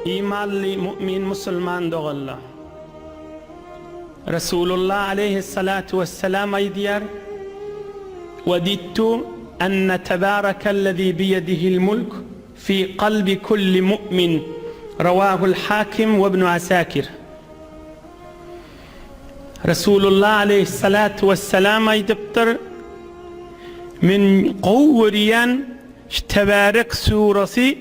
Imanly mu'min musulman doganlar! Resulullah aleýhissalatu wessalam aýdýar, Wedidtu enne tebarekellezî biýedihil mulk fî kalbi kulli mu'min Rawahul Hakim we Ibnu Asakir. Resulullah aleýhissalatu wessalam aýdypdyr, Men gowy görýän şu Tebärek surasy,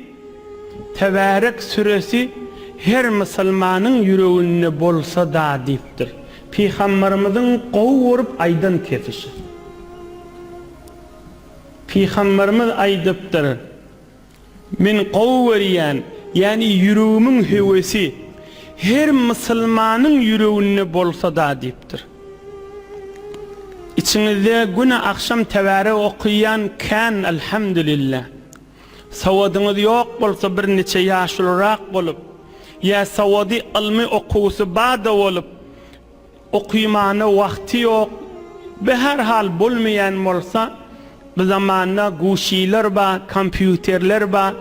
Tebärek süresi her musulmanyň ýüreginde bolsa-da diýipdir. Pygamberimiziň gowy görüp aýdan kesişi. Pygamberimiz aýdypdyr, Men gowy görýän, ýagny ýüregimiň höwesi her musulmanyň ýüreginde bolsa-da diýipdir. Içiňizde güne agşam Tebärek okaýan kän Elhamdülillah. Sowadyňyz ýok bolsa bir niçe ýaşulurak bolup, ýa sowady ylmy okuwsy bada bolup, okymana wagty ýok, be her hal bolmaýan bolsa, bu zamanda guşiler ba, kompýuterler ba,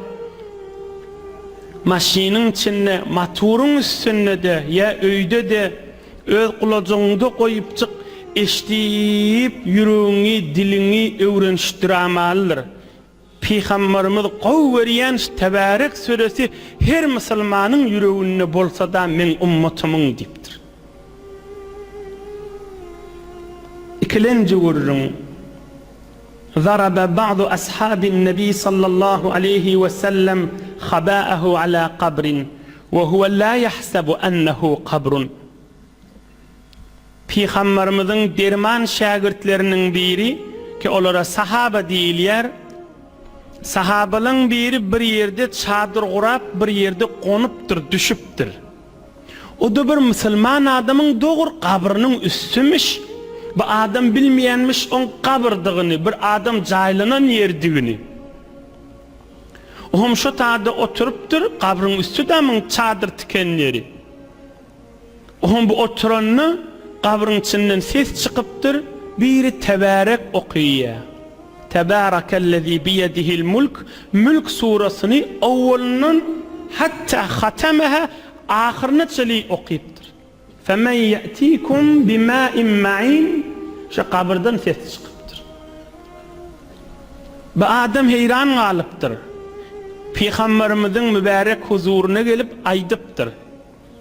maşynyň içinde, motoryň üstünde-de, ýa öýde-de öz gulajygyňda goýupjyk eşdip ýüregiňi, diliňi öwrenişdiramalydyr. Pygambarymyz gowy görýän şu Tebärek süresi her musulmanyň ýüreginde bolsada meň ummatymyň diýipdir. Ikilenji gürrüň, Zaraba ba'du ashabin nebi sallallahu aleýhi we sellem haba'ahu ala kabrin we huwe la ýahsebu ennehu kabrun. Pygamberimiziň derman şägirtleriniň biri, ki olara sahaba diýilýär, sahabalaň biri bir ýerde çadyr gurap bir ýerde gonupdyr, düşüpdir. O-da bir musulman adamyň dogry gabrynyň üstümiş. Bu adam bilmeýänmiş oň gabyrdygyny, bir adam jaýlanan ýerdigini. Oam şo taýda oturypdyr, gabryň üstü-dä muň çadyr tiken ýeri. Oňam bu oturanda gabryň içinden ses çykypdyr, biri Tebärek okyýa. Tebärekellezî biýedihil mulk, Mülk surasyny owalyndan hatta hatemeha ahyryna çenli okypdyr. Femen ýe'tikum bimâin ma'in şo gabyrdan ses çykypdyr. Bu adam heýran galypdyr. Pygamberimiziň mübärek huzuryna gelip aýdypdyr.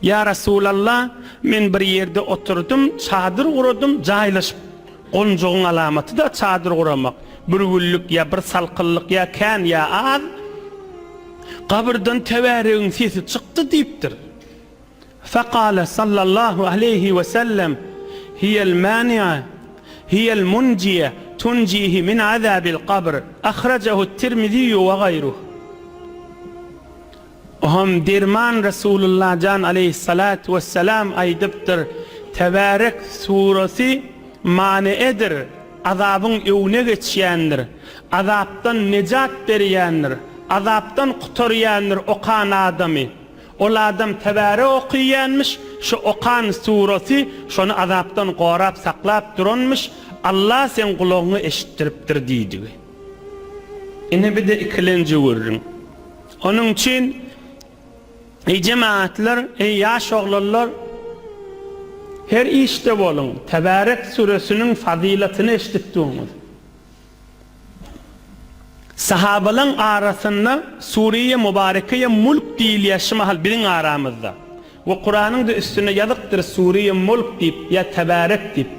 Ýa Resulallah, men bir ýerde oturdym, çadyr guradym, jaýlaşyp, gonjagyň alamaty-da çadyr guramak, bir günlük ýa bir salkynlyk ýa kän ýa az, gabyrdan tebäregiň sesi çykdy diýipdir. Fekale sallallahu aleýhi we sellem, Hiýel mäni'e, hiýel munjiýe, tunjihi min azabil kabr, ahrajahu't-Tirmiziýu we gaýruh. Oňam derman Resulullah jan aleýhissalatu wessalam aýdypdyr, Tebärek suresi maneedir, azabyň öňüne geçýändir, azapdan nejat berýändir, azapdan gutarýandyr okan adamy. Ol adam Tebärek okyýanmyş, şu okan suresi şony azapdan gorap saklap duranmyş, Allah seň gulagyňa eşitdiripdir diýdigi. Ine bir-de ikilenji gürrüň. Onuň üçin, eý jemagatlar, eý ýaş oglanlar, her işde boluň, Tebärek süresiniň fazylatyny eşidip duruňyz. Sahabalaň arasynda Sureýe Mubarekeýe Mulk diýilýär şu mahal biziň aramyzda. We Kuranyň-da üstünde ýazykdyr Sureýe Mulk diýip ýa Tebärek diýip.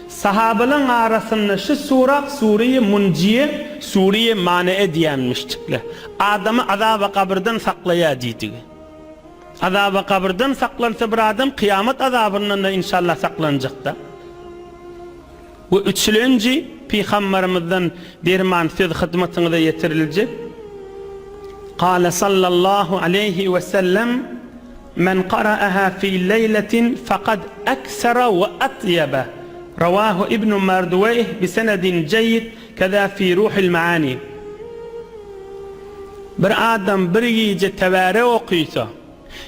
Sahabalaň arasynda şu surak Sureýe Munjiýe, Sureýe Manee diýenmişdikler. Adamy azaba gabyrdan saklaýar diýdigi. Azaba gabyrdan saklansa bir adam kyýamat azabyndan-da inşallah saklanjakda. We üçülenji Pygambarymyzdan derman söz hyzmatyňyza ýetiriljek, Kale sallallahu aleýhi we sellem, Men qara'aha fi leýletin fekad eksera we atýebe. Rawahu Ibnu Marduweýh bi senedin jeýýid, keza fi Ruhil Maani. Bir adam bir gije Tebärek okysa,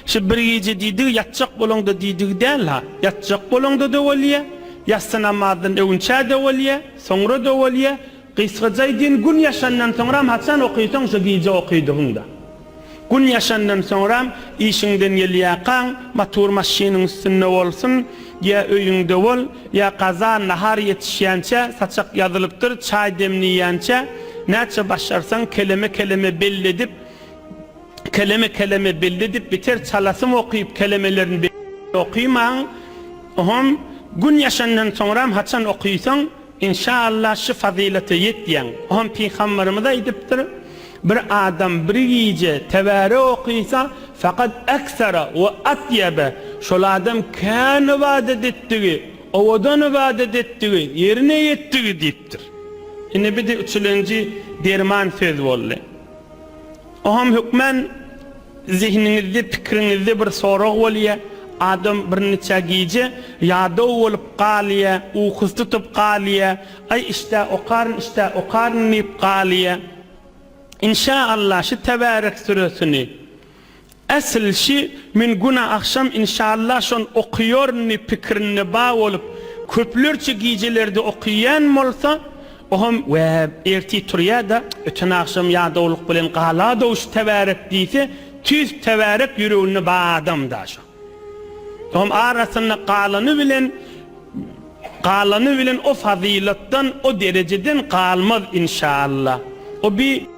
Şu bir gije diýdigi ýatjak bolaňda diýdigi däl-ha. Ýatjak bolaňda-da bolýa, ýassy namazdan öwünçä-de bolýa, soňra-da bolýa, gysgaça aýdýyn gün ýaşandan soňram haçan okysaň şo gije okydygyňda. Gün ýaşandan soňram işiňden gelýäkaň, matur maşynyň üstünde bolsun, ýa öýüňde bol, ýa gaza nahar ýetişýänçä, saçak ýazylypdyr, çaý demliýänçä, näçe başarsaň keleme-keleme belli edip, keleme-keleme belli edip, biter çalasym okyp kelemelerini belli okymaň, oňam Gün ýaşandan soňram haçan okysaň, Inşa-Allah şu fazylata ýetýäň. Oňam Pygamberimiz aýdypdyr, Bir adam bir gije Tebärek okysa, fakat eksera we atýebe, şol adam kän ybadat etdigi, owadan ybadat etdigi, ýerine ýetdigi diýipdir. Ine bir-de üçülenji derman söz boldy. Oňam hökmän zehiniňizde, pikiriňizde bir sorag bolýa, adam birniçe gije ýadaw bolup galýa, ukusy tutup galýa, aý işdä okaryn, işdä okaryn diýip galýa. Inşa Allah şu Tebärek süresini Esl şi men güne agşam inşallah şon okyýaryn diýip pikirinde ba bolup köplerçe gijelerde okyýan bolsa oham we ertir turýada öten agşam ýadawlyk bilen galadow şu tebärek diýse tüýs tebärek ýüreginde ba adamda şo oham arasynda galany bilen galany bilen o fazylatdan o derejeden galmaz inşallah o bi.